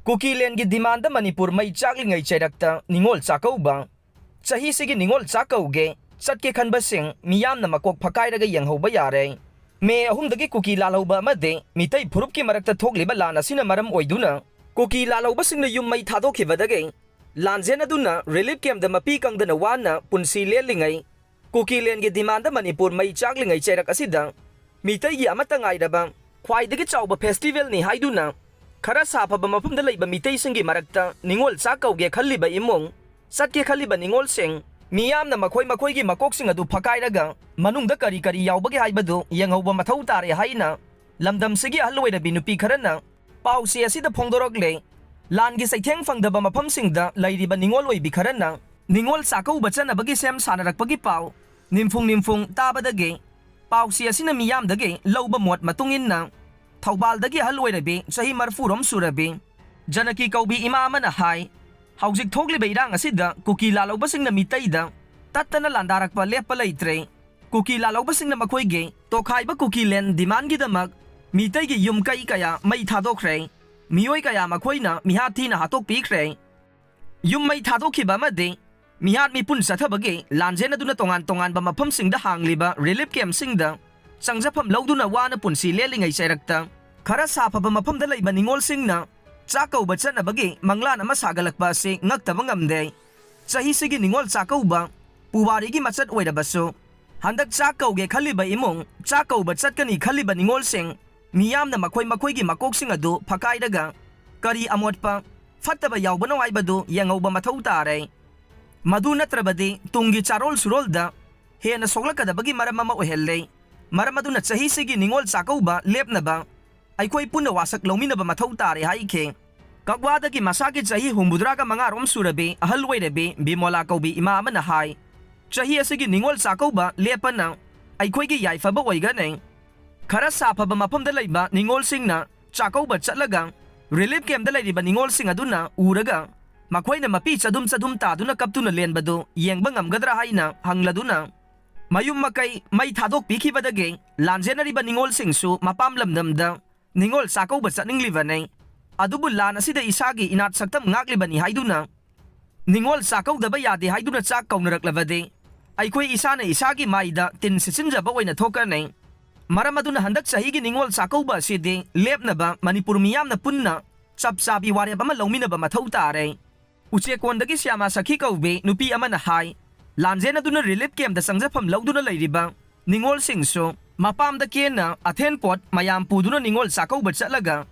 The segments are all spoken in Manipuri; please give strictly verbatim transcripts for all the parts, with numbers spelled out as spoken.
ꯀꯨꯀꯤꯂꯦꯟꯒꯤ ꯗꯤꯃꯥꯟꯗ ꯃꯅꯤꯄꯨꯔ ꯃꯩ ꯆꯥꯛꯂꯤꯉꯩ ꯆꯩꯔꯛꯇ ꯅꯤꯉꯣꯜ ꯆꯥꯛꯀꯧꯕ꯫ ꯆꯍꯤꯁꯤꯒꯤ ꯅꯤꯉꯣꯜ ꯆꯥꯛꯀꯧꯒꯦ ꯆꯠꯀꯦ ꯈꯟꯕꯁꯤꯡ ꯃꯤꯌꯥꯝꯅ ꯃꯀꯣꯛ ꯐꯛꯀꯥꯏꯔꯒ ꯌꯦꯡꯍꯧꯕ ꯌꯥꯔꯦ꯫ ꯃꯦ ꯑꯍꯨꯝꯗꯒꯤ ꯀꯨꯀꯤ ꯂꯥꯜꯍꯧꯕ ꯑꯃꯗꯤ ꯃꯤꯇꯩ ꯐꯨꯔꯨꯞꯀꯤ ꯃꯔꯛꯇ ꯊꯣꯛꯂꯤꯕ ꯂꯥꯟ ꯑꯁꯤꯅ ꯃꯔꯝ ꯑꯣꯏꯗꯨꯅ ꯀꯨꯀꯤ ꯂꯥꯜꯍꯧꯕꯁꯤꯡꯅ ꯌꯨꯝ ꯃꯩ ꯊꯥꯗꯣꯛꯈꯤꯕꯗꯒꯤ ꯂꯥꯟꯖꯦꯟ ꯑꯗꯨꯅ ꯔꯤꯂꯤꯐ ꯀꯦꯝꯞꯇ ꯃꯄꯤ ꯀꯪꯗꯅ ꯋꯥꯅ ꯄꯨꯟꯁꯤ ꯂꯦꯜꯂꯤꯉꯩ, ꯀꯨꯀꯤꯂꯦꯟꯒꯤ ꯗꯤꯃꯥꯟꯗ ꯃꯅꯤꯄꯨꯔ ꯃꯩ ꯆꯥꯛꯂꯤꯉꯩ ꯆꯩꯔꯛ ꯑꯁꯤꯗ ꯃꯤꯇꯩꯒꯤ ꯑꯃꯠꯇ ꯉꯥꯏꯔꯕ ꯈ꯭ꯋꯥꯏꯗꯒꯤ ꯆꯥꯎꯕ ꯐꯦꯁꯇꯤꯚꯦꯜꯅꯤ ꯍꯥꯏꯗꯨꯅ ꯈꯔ ꯁꯥꯐꯕ ꯃꯐꯝꯗ ꯂꯩꯕ ꯃꯤꯇꯩꯁꯤꯡꯒꯤ ꯃꯔꯛꯇ ꯅꯤꯉꯣꯜ ꯆꯥꯛ ꯀꯧꯒꯦ ꯈꯜꯂꯤꯕ ꯏꯃꯨꯡ, ꯆꯠꯀꯦ ꯈꯜꯂꯤꯕ ꯅꯤꯉꯣꯜꯁꯤꯡ, ꯃꯤꯌꯥꯝꯅ ꯃꯈꯣꯏ ꯃꯈꯣꯏꯒꯤ ꯃꯀꯣꯛꯁꯤꯡ ꯑꯗꯨ ꯐꯛꯀꯥꯏꯔꯒ ꯃꯅꯨꯡꯗ ꯀꯔꯤ ꯀꯔꯤ ꯌꯥꯎꯕꯒꯦ ꯍꯥꯏꯕꯗꯨ ꯌꯦꯡꯍꯧꯕ ꯃꯊꯧ ꯇꯥꯔꯦ ꯍꯥꯏꯅ ꯂꯝꯗꯝꯁꯤꯒꯤ ꯑꯍꯜ ꯑꯣꯏꯔꯕꯤ ꯅꯨꯄꯤ ꯈꯔꯅ ꯄꯥꯎꯆꯦ ꯑꯁꯤꯗ ꯐꯣꯡꯗꯣꯔꯛꯂꯦ꯫ ꯂꯥꯟꯒꯤ ꯆꯩꯊꯦꯡ ꯐꯪꯗꯕ ꯃꯐꯝꯁꯤꯡꯗ ꯂꯩꯔꯤꯕ ꯅꯤꯉꯣꯜ ꯑꯣꯏꯕꯤ ꯈꯔꯅ ꯅꯤꯉꯣꯜ ꯆꯥꯛꯀꯧꯕ ꯆꯠꯅꯕꯒꯤ ꯁꯦꯝ ꯁꯥꯅꯔꯛꯄꯒꯤ ꯄꯥꯎ ꯅꯤꯝꯐꯨꯡ ꯅꯤꯝꯐꯨꯡ ꯇꯥꯕꯗꯒꯤ ꯄꯥꯎꯆꯦ ꯑꯁꯤꯅ ꯃꯤꯌꯥꯝꯗꯒꯤ ꯂꯧꯕ ꯃꯣꯠ ꯃꯇꯨꯡ ꯏꯟꯅ ꯊꯧꯕꯥꯜꯗꯒꯤ ꯑꯍꯜ ꯑꯣꯏꯔꯕꯤ ꯆꯍꯤ ꯃꯔꯐꯨ ꯔꯣꯝ ꯁꯨꯔꯕꯤ ꯖꯅꯀꯤ ꯀꯧꯕꯤ ꯏꯃꯥ ꯑꯃꯅ ꯍꯥꯏ, ꯍꯧꯖꯤꯛ ꯊꯣꯛꯂꯤꯕ ꯏꯔꯥꯡ ꯑꯁꯤꯗ ꯀꯨꯀꯤ ꯂꯥꯜꯍꯧꯕꯁꯤꯡꯅ ꯃꯤꯇꯩꯗ ꯇꯠꯇꯅ ꯂꯥꯟꯗꯥꯔꯛꯄ ꯂꯦꯞꯄ ꯂꯩꯇ꯭ꯔꯦ꯫ ꯀꯨꯀꯤ ꯂꯥꯜꯍꯧꯕꯁꯤꯡꯅ ꯃꯈꯣꯏꯒꯤ ꯇꯣꯈꯥꯏꯕ ꯀꯨꯀꯤ ꯂꯦꯟ ꯗꯤꯃꯥꯟꯒꯤꯗꯃꯛ ꯃꯤꯇꯩꯒꯤ ꯌꯨꯝ ꯀꯩ ꯀꯌꯥ ꯃꯩ ꯊꯥꯗꯣꯛꯈ꯭ꯔꯦ꯫ ꯃꯤꯑꯣꯏ ꯀꯌꯥ ꯃꯈꯣꯏꯅ ꯃꯤꯍꯥꯠ ꯊꯤꯅ ꯍꯥꯠꯇꯣꯛꯄꯤꯈ꯭ꯔꯦ꯫ ꯌꯨꯝ ꯃꯩ ꯊꯥꯗꯣꯛꯈꯤꯕ ꯑꯃꯗꯤ ꯃꯤꯍꯥꯠ ꯃꯤꯄꯨꯟ ꯆꯠꯊꯕꯒꯤ ꯂꯥꯟꯖꯦꯟ ꯑꯗꯨꯅ ꯇꯣꯉꯥꯟ ꯇꯣꯉꯥꯟꯕ ꯃꯐꯝꯁꯤꯡꯗ ꯍꯥꯡꯂꯤꯕ ꯔꯤꯂꯤꯐ ꯀꯦꯝꯞꯁꯤꯡꯗ ꯆꯪꯖꯐꯝ ꯂꯧꯗꯨꯅ ꯋꯥꯅ ꯄꯨꯟꯁꯤ ꯂꯦꯜꯂꯤꯉꯩ ꯆꯩꯔꯛꯇ ꯈꯔ ꯁꯥꯐꯕ ꯃꯐꯝꯗ ꯂꯩꯕ ꯅꯤꯉꯣꯜꯁꯤꯡꯅ ꯆꯥꯛ ꯀꯧꯕ ꯆꯠꯅꯕꯒꯤ ꯃꯪꯂꯥꯟ ꯑꯃ ꯁꯥꯒꯠꯂꯛꯄ ꯑꯁꯤ ꯉꯛꯇꯕ ꯉꯝꯗꯦ꯫ ꯆꯍꯤꯁꯤꯒꯤ ꯅꯤꯉꯣꯜ ꯆꯥꯛꯀꯧꯕ ꯄꯨꯋꯥꯔꯤꯒꯤ ꯃꯆꯠ ꯑꯣꯏꯔꯕꯁꯨ, ꯍꯟꯗꯛ ꯆꯥꯛ ꯀꯧꯒꯦ ꯈꯜꯂꯤꯕ ꯏꯃꯨꯡ, ꯆꯥꯛ ꯀꯧꯕ ꯆꯠꯀꯅꯤ ꯈꯜꯂꯤꯕ ꯅꯤꯉꯣꯜꯁꯤꯡ, ꯃꯤꯌꯥꯝꯅ ꯃꯈꯣꯏ ꯃꯈꯣꯏꯒꯤ ꯃꯀꯣꯛꯁꯤꯡ ꯑꯗꯨ ꯐꯛꯀꯥꯏꯔꯒ ꯀꯔꯤ ꯑꯃꯣꯠꯄ, ꯐꯠꯇꯕ ꯌꯥꯎꯕꯅꯣ ꯍꯥꯏꯕꯗꯨ ꯌꯦꯡꯍꯧꯕ ꯃꯊꯧ ꯇꯥꯔꯦ꯫ ꯃꯗꯨ ꯅꯠꯇ꯭ꯔꯕꯗꯤ ꯇꯨꯡꯒꯤ ꯆꯥꯔꯣꯜ ꯁꯨꯔꯣꯜꯗ ꯍꯦꯟꯅ ꯁꯣꯛꯂꯛꯀꯗꯕꯒꯤ ꯃꯔꯝ ꯑꯃ ꯑꯣꯏꯍꯜꯂꯦ꯫ ꯃꯔꯝ ꯑꯗꯨꯅ ꯆꯍꯤꯁꯤꯒꯤ ꯅꯤꯉꯣꯜ ꯆꯥꯛꯀꯧꯕ ꯂꯦꯞꯅꯕ ꯑꯩꯈꯣꯏ ꯄꯨꯟꯅ ꯋꯥꯁꯛ ꯂꯧꯃꯤꯟꯅꯕ ꯃꯊꯧ ꯇꯥꯔꯦ ꯍꯥꯏꯈꯤ꯫ ꯀꯛꯋꯥꯗꯒꯤ ꯃꯁꯥꯒꯤ ꯆꯍꯤ ꯍꯨꯝꯐꯨꯇꯔꯥꯒ ꯃꯉꯥꯔꯣꯝ ꯁꯨꯔꯕꯤ ꯑꯍꯜ ꯑꯣꯏꯔꯕꯤ ꯕꯤꯃꯣꯂꯥ ꯀꯧꯕꯤ ꯏꯃꯥ ꯑꯃꯅ ꯍꯥꯏ, ꯆꯍꯤ ꯑꯁꯤꯒꯤ ꯅꯤꯉꯣꯜ ꯆꯥꯛꯀꯧꯕ ꯂꯦꯞꯄꯅ ꯑꯩꯈꯣꯏꯒꯤ ꯌꯥꯏꯐꯕ ꯑꯣꯏꯒꯅꯤ꯫ ꯈꯔ ꯁꯥꯐꯕ ꯃꯐꯝꯗ ꯂꯩꯕ ꯅꯤꯉꯣꯜꯁꯤꯡꯅ ꯆꯥꯛꯀꯧꯕ ꯆꯠꯂꯒ ꯔꯤꯂꯤꯐ ꯀꯦꯝꯞꯇ ꯂꯩꯔꯤꯕ ꯅꯤꯉꯣꯜꯁꯤꯡ ꯑꯗꯨꯅ ꯎꯔꯒ ꯃꯈꯣꯏꯅ ꯃꯄꯤ ꯆꯗꯨꯝ ꯆꯗꯨꯝ ꯇꯥꯗꯨꯅ ꯀꯞꯇꯨꯅ ꯂꯦꯟꯕꯗꯨ ꯌꯦꯡꯕ ꯉꯝꯒꯗ꯭ꯔꯥ ꯍꯥꯏꯅ ꯍꯪꯂꯗꯨꯅ ꯃꯌꯨꯝ ꯃꯀꯩ ꯃꯩ ꯊꯥꯗꯣꯛꯄꯤꯈꯤꯕꯗꯒꯤ ꯂꯥꯟꯖꯦꯟꯅꯔꯤꯕ ꯅꯤꯉꯣꯜꯁꯤꯡꯁꯨ ꯃꯄꯥꯝ ꯂꯝꯗꯝꯗ ꯅꯤꯉꯣꯜ ꯆꯥꯛꯀꯧꯕ ꯆꯠꯅꯤꯡꯂꯤꯕꯅꯤ꯫ ꯑꯗꯨꯕꯨ ꯂꯥꯟ ꯑꯁꯤꯗ ꯏꯁꯥꯒꯤ ꯏꯅꯥꯠ ꯁꯛꯇꯝ ꯉꯥꯛꯂꯤꯕꯅꯤ ꯍꯥꯏꯗꯨꯅ ꯅꯤꯉꯣꯜ ꯆꯥꯛꯀꯧꯗꯕ ꯌꯥꯗꯦ ꯍꯥꯏꯗꯨꯅ ꯆꯥꯛ ꯀꯧꯅꯔꯛꯂꯕꯗꯤ ꯑꯩꯈꯣꯏ ꯏꯁꯥꯅ ꯏꯁꯥꯒꯤ ꯃꯥꯏꯗ ꯇꯤꯟ ꯁꯤꯠꯆꯤꯟꯖꯕ ꯑꯣꯏꯅ ꯊꯣꯛꯀꯅꯤ꯫ ꯃꯔꯝ ꯑꯗꯨꯅ ꯍꯟꯗꯛ ꯆꯍꯤꯒꯤ ꯅꯤꯉꯣꯜ ꯆꯥꯛꯀꯧꯕ ꯑꯁꯤꯗꯤ ꯂꯦꯞꯅꯕ ꯃꯅꯤꯄꯨꯔ ꯃꯤꯌꯥꯝꯅ ꯄꯨꯟꯅ ꯆꯞ ꯆꯥꯕꯤ ꯋꯥꯔꯦꯞ ꯑꯃ ꯂꯧꯃꯤꯟꯅꯕ ꯃꯊꯧ ꯇꯥꯔꯦ꯫ ꯎꯆꯦꯛꯀꯣꯟꯗꯒꯤ ꯁ꯭ꯌꯥꯃꯥ ꯁꯈꯤ ꯀꯧꯕꯤ ꯅꯨꯄꯤ ꯑꯃꯅ ꯍꯥꯏ, ꯂꯥꯟꯖꯦꯟ ꯑꯗꯨꯅ ꯔꯤꯂꯤꯐ ꯀꯦꯝꯞꯇ ꯆꯪꯖꯐꯝ ꯂꯧꯗꯨꯅ ꯂꯩꯔꯤꯕ ꯅꯤꯉꯣꯜꯁꯤꯡꯁꯨ ꯃꯄꯥꯝꯗ ꯀꯦꯟꯅ ꯑꯊꯦꯟ ꯄꯣꯠ ꯃꯌꯥꯝ ꯄꯨꯗꯨꯅ ꯅꯤꯉꯣꯜ ꯆꯥꯛꯀꯧꯕ ꯆꯠꯂꯒ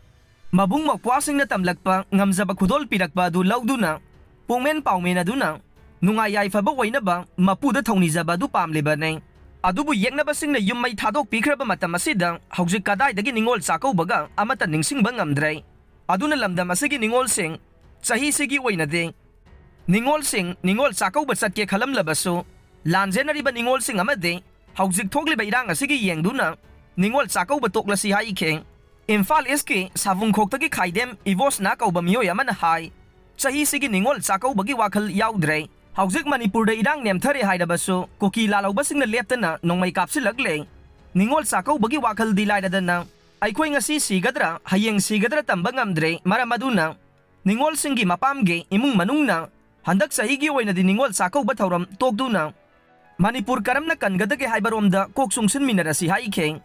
ꯃꯕꯨꯡ ꯃꯧꯄ꯭ꯋꯥꯁꯤꯡꯅ ꯇꯝꯂꯛꯄ ꯉꯝꯖꯕ ꯈꯨꯗꯣꯜ ꯄꯤꯔꯛꯄ ꯑꯗꯨ ꯂꯧꯗꯨꯅ ꯄꯨꯡꯃꯦꯟ ꯄꯥꯎꯃꯦꯟ ꯑꯗꯨꯅ ꯅꯨꯡꯉꯥꯏ ꯌꯥꯏꯐꯕ ꯑꯣꯏꯅꯕ ꯃꯄꯨꯗ ꯊꯧꯅꯤꯖꯕ ꯑꯗꯨ ꯄꯥꯝꯂꯤꯕꯅꯤ꯫ ꯑꯗꯨꯕꯨ ꯌꯦꯛꯅꯕꯁꯤꯡꯅ ꯌꯨꯝ ꯃꯩ ꯊꯥꯗꯣꯛꯄꯤꯈ꯭ꯔꯕ ꯃꯇꯝ ꯑꯁꯤꯗ ꯍꯧꯖꯤꯛ ꯀꯗꯥꯏꯗꯒꯤ ꯅꯤꯉꯣꯜ ꯆꯥꯛꯀꯧꯕꯒ ꯑꯃꯠꯇ ꯅꯤꯡꯁꯤꯡꯕ ꯉꯝꯗ꯭ꯔꯦ꯫ ꯑꯗꯨꯅ ꯂꯝꯗꯝ ꯑꯁꯤꯒꯤ ꯅꯤꯉꯣꯜꯁꯤꯡ ꯆꯍꯤꯁꯤꯒꯤ ꯑꯣꯏꯅꯗꯤ ꯅꯤꯉꯣꯜꯁꯤꯡ ꯅꯤꯉꯣꯜ ꯆꯥꯛꯀꯧꯕ ꯆꯠꯀꯦ ꯈꯜꯂꯝꯂꯕꯁꯨ ꯂꯥꯟꯖꯦꯟꯅꯔꯤꯕ ꯅꯤꯉꯣꯜꯁꯤꯡ ꯑꯃꯗꯤ ꯍꯧꯖꯤꯛ ꯊꯣꯛꯂꯤꯕ ꯏꯔꯥꯡ ꯑꯁꯤꯒꯤ ꯌꯦꯡꯗꯨꯅ ꯅꯤꯉꯣꯜ ꯆꯥꯛꯀꯧꯕ ꯇꯣꯛꯂꯁꯤ ꯍꯥꯏꯈꯤ꯫ ꯏꯝꯐꯥꯜ ꯏꯁꯀꯤ ꯁꯥꯕꯨꯡꯈꯣꯛꯇꯒꯤ ꯈꯥꯏꯗꯦꯝ ꯏꯕꯣꯁꯅꯥ ꯀꯧꯕ ꯃꯤꯑꯣꯏ ꯑꯃꯅ ꯍꯥꯏ, ꯆꯍꯤꯁꯤꯒꯤ ꯅꯤꯉꯣꯜ ꯆꯥꯛꯀꯧꯕꯒꯤ ꯋꯥꯈꯜ ꯌꯥꯎꯗ꯭ꯔꯦ꯫ ꯍꯧꯖꯤꯛ ꯃꯅꯤꯄꯨꯔꯗ ꯏꯔꯥꯡ ꯅꯦꯝꯊꯔꯦ ꯍꯥꯏꯔꯕꯁꯨ ꯀꯨꯀꯤ ꯂꯥꯜꯍꯧꯕꯁꯤꯡꯅ ꯂꯦꯞꯇꯅ ꯅꯣꯡꯃꯩ ꯀꯥꯞꯁꯤꯜꯂꯛꯂꯦ꯫ ꯅꯤꯉꯣꯜ ꯆꯥꯛꯀꯧꯕꯒꯤ ꯋꯥꯈꯜꯗꯤ ꯂꯥꯏꯔꯗꯅ ꯑꯩꯈꯣꯏ ꯉꯁꯤ ꯁꯤꯒꯗ꯭ꯔꯥ ꯍꯌꯦꯡ ꯁꯤꯒꯗ꯭ꯔꯥ ꯇꯝꯕ ꯉꯝꯗ꯭ꯔꯦ꯫ ꯃꯔꯝ ꯑꯗꯨꯅ ꯅꯤꯉꯣꯜꯁꯤꯡꯒꯤ ꯃꯄꯥꯝꯒꯤ ꯏꯃꯨꯡ ꯃꯅꯨꯡꯅ ꯍꯟꯗꯛ ꯆꯍꯤꯒꯤ ꯑꯣꯏꯅꯗꯤ ꯅꯤꯉꯣꯜ ꯆꯥꯛꯀꯧꯕ ꯊꯧꯔꯝ ꯇꯣꯛꯇꯨꯅ ꯃꯅꯤꯄꯨꯔ ꯀꯔꯝꯅ ꯀꯟꯒꯗꯒꯦ ꯍꯥꯏꯕꯔꯣꯝꯗ ꯀꯣꯛ ꯆꯨꯡꯁꯤꯟꯃꯤꯟꯅꯔꯁꯤ ꯍꯥꯏꯈꯤ꯫